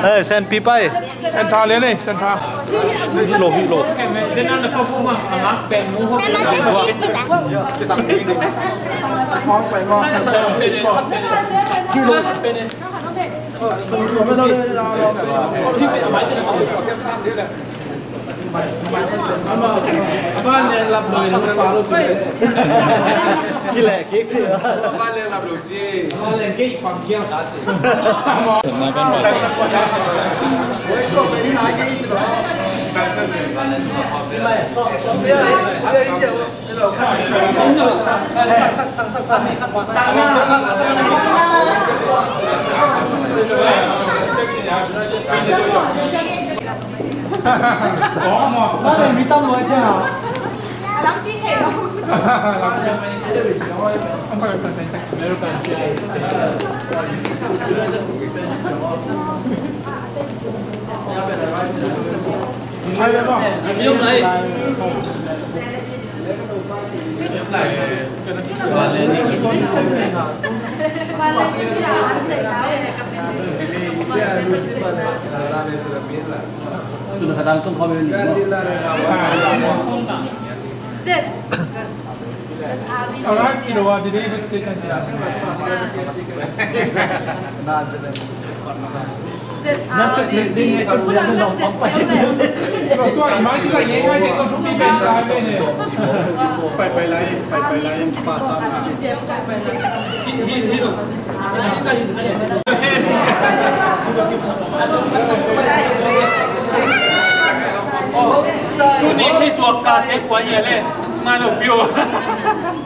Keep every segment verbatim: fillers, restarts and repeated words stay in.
Eh, Sen Pi pai. Sen tha lian eh, Sen tha. Hi lo, hi lo.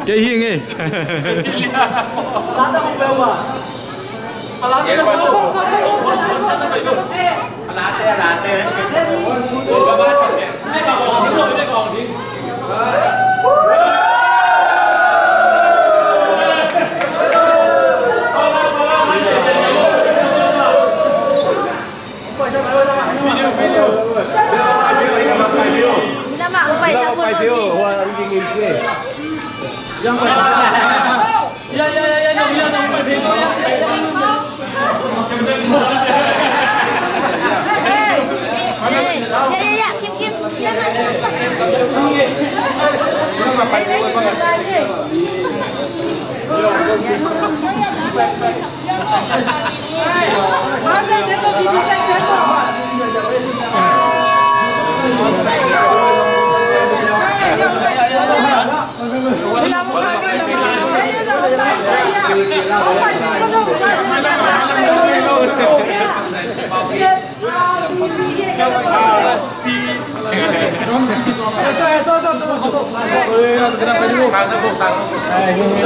Kei hi ngei.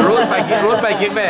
Rut pai kik, Rut pai kik ve.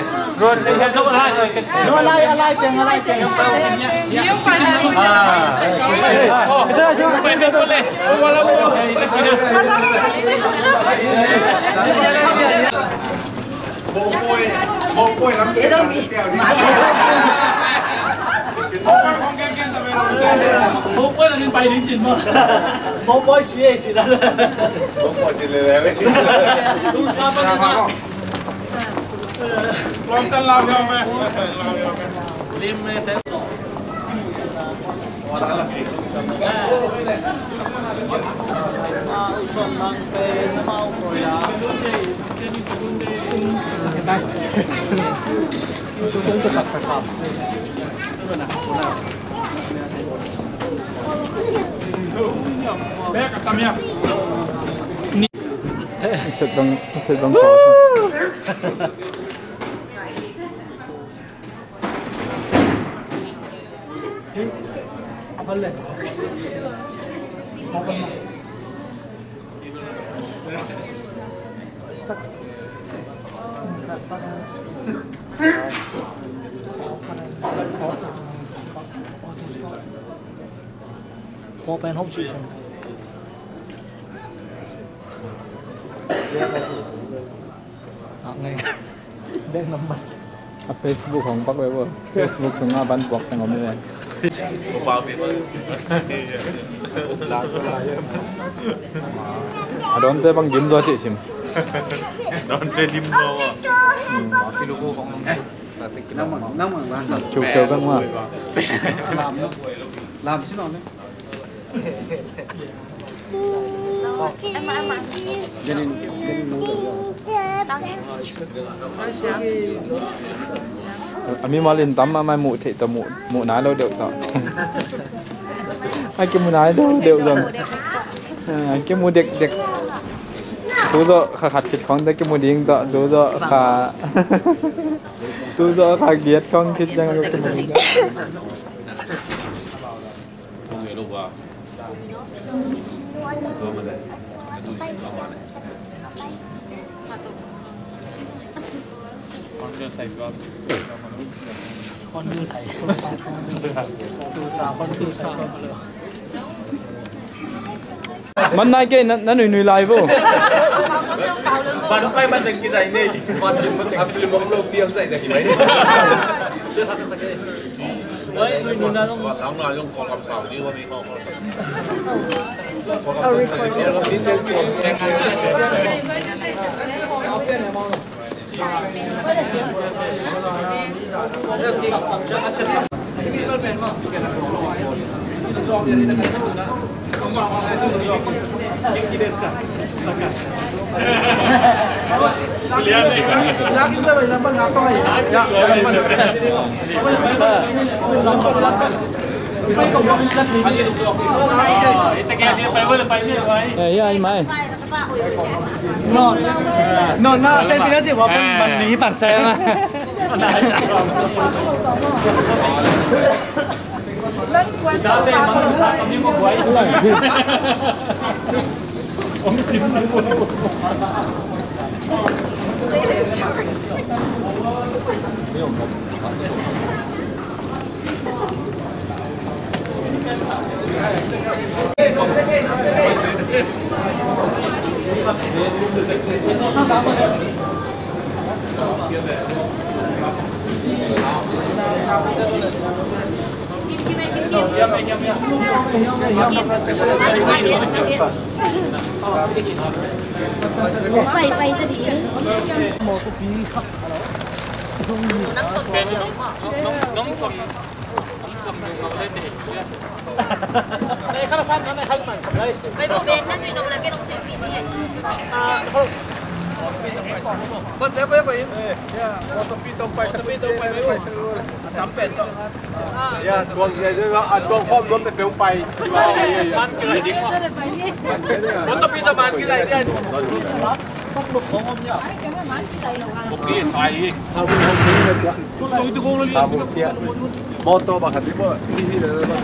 Pawh pen hoih cih sung. Bek nambat. A Facebook hong pak ve bo. Facebook sungah ban puak teng om ve. A dawnte bang gim zaw cih sim. Dawnte dim lo ah. Nang mang, nang mang la sa. Kiu kiu bang ma. Lam, lam si lo ne. A mi malin tam mahmah, muh theih tawh muh, muh nai lo deuh tawh. A kimu nai lo deuh zong. A kimu dekdek. Tu zawh kha khat khit khawng tawh kimu ding tawh, tu zawh kha, tu zawh kha giat khawng khit ciang kimu ding tawh. Man nai kei, na, na nui nui lai vo. Ban pai man deng ki zai nei. Ban a film om lo piang zai zai mai. Oi, nui nui na long. Ba lang na long ko lam sao ni ko ni ko. Eh, ya, ai mai. No, no, no, sen pina ji wa pan, pan ni pan sen ma. Motor ba khat ding maw? Hi hi le le ba.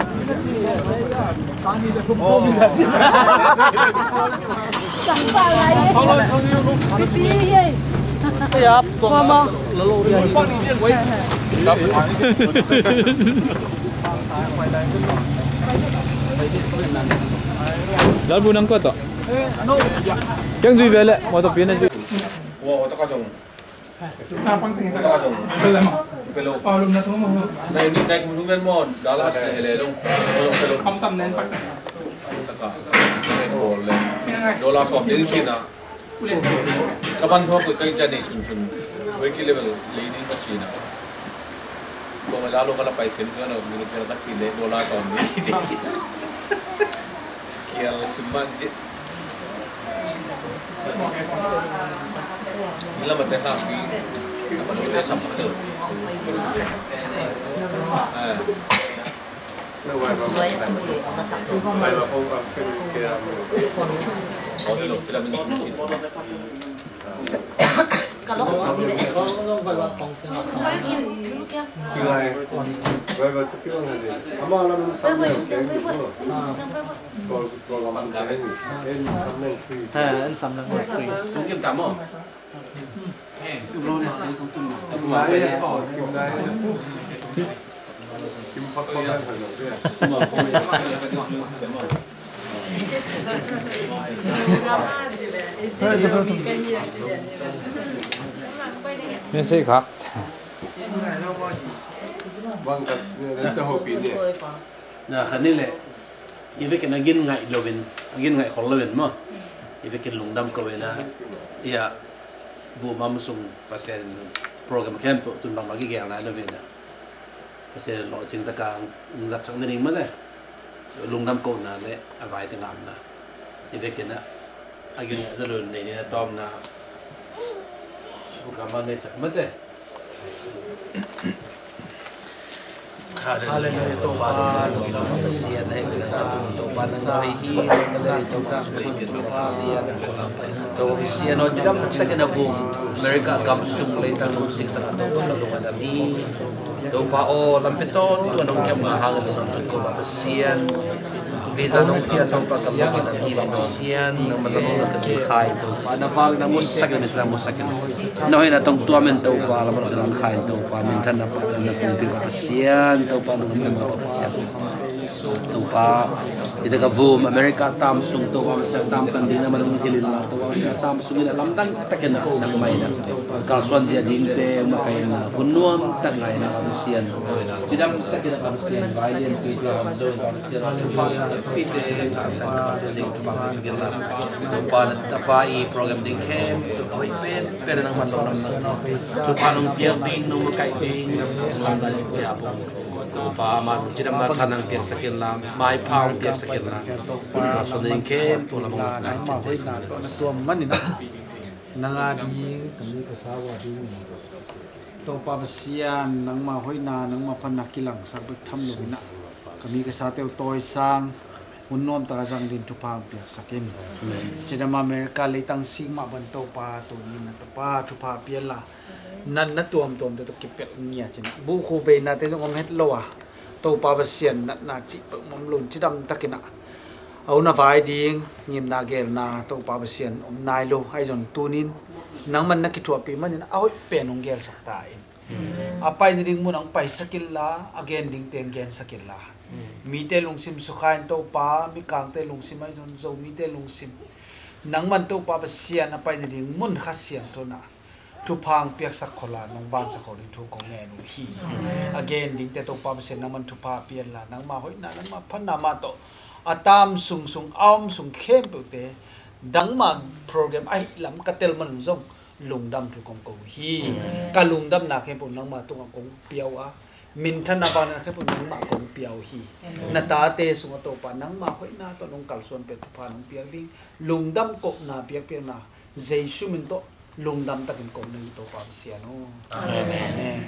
Lalbu nang kua tawh. Kiang zui ve le, motor pi na zui. Nai, nai, thum thum ven maw, Dallas le, le, long. Long, long. Taka. Ball le. Dollar sawm ding cina. Ka ban thawk kai ja nei sun sun. Wei ki level le ding ka cina. Ko ma la lo ka la pai ken ka lo, mi lo ka cina dollar sawm ding. Kial simman je. Message khak. Bang kat, eh, dah hobi ni. Na, khat ni le, i vekin a gin ngaih lo in, a gin ngaih khol lo in maw. I vekin lungdam ko in a, Ia, vumam sung Pasian program khempeuh tun bangmah kigelna hi lo ve na. Pasian lawhcing taka zat sak nading mate. Lungdam kohna le a vaite ngamna. I vekin a gil a zalun nei ni na tawmna. Vukam a nei sak mate. Halleluia, Topa, Topa, Topa, Pasian, Topa, Topa, Topa, Topa, Pasian, Topa, Pasian, aw, cidam takin a vum America gam sung leitang hong siksak a Topa, ka lung a dam hi. Topa aw, lampi tawntung a nong kiamna hangin lungdam, Topa Pasian. Visa nong pia Topa, ka lung a dam hi, Pasian, nangman na lungdam ka lung khai Topa, na val na musak in, na musak in. Na hoihna tawh tuamin Topa, lampi tawntung a nong khai Topa, minthanna, pahtawi na pumpi Pasian, Topa, nong minthanna Pasian. Topa, i tak a vum America tam sung Topa Pasian, tam kan ding na man hong hilh in la Topa Pasian, tam sung in a lamdang takin a nang mai na kalsuan zia dingte makaihna hun nuam tak ngaihna Pasian. Cidam takin a Pasian, vai lianpi tua hong zo Pasian, Topa, pite ka san ka cia ding Topa ka sa gil la. Topa na tapa i program ding khempeuh hoih penpen nangman lungdam nang. Topa nong piak ding, nong makaih ding, lamdang pia pong. Topa, amah nong cidamna tha nang piaksak in la, maipha hong piaksak in la. Topa, ka suan ding khempeuh lam hong ngai cin Jesu min. Nang hoihna tawh na suam manin a, nang a ding, ka mi ka sa uh a ding. Topa Pasian, nangma hoihna, nangma phatna kilangsak bek tham lo in a, ka mi ka sate uh tawisang, hun nuam taka zang ding thupha hong piaksak in. Cidam America leitang sik mah bang Topa, tuni na Topa thupha pia in la, natna tuamtuamte tawh kipelh ngiat in a, buhkhu veinate zong om het lo a, Topa Pasian, natna cih peuh om lo in cidam takin a, a hun a vai ding ngimna gelna Topa Pasian om nai lo. Ahi zong tunin nangman na kithuahpih manin a hoih pen hong gelsak ta in. A pai nading mun ah hong paisak in la, a gen dingte hong gensak in la, mite lungsim sukha in Topa, Mikangte lungsim ahi zong Zomite lungsim, nangman Topa Pasian a pai nading mun Kha Siangtho in a thupha hong piaksak khol a, nong vansak khol ding thu kong ngen uh hi. A gen dingte Topa Pasian nangman thupha pia in la, nangma hoihna, nangma phatna mah tawh a tam sungsung a om sung khempeuhte, nangma program ahih lam ka tel man un zong lungdam thu kong ko uh hi. Ka lungdamna khempeuh nangma tungah kong pia uh a, minthanna vangliatna khempeuh nangmah kong pia uh hi. Na tate sungah Topa nangma hoihna tawh nong kalsuan pen thupha nong piak ding, lungdam kohna piakpiakna Jesu min tawh lungdam takin kong ngen Topa Pasian aw. Amen. Amen.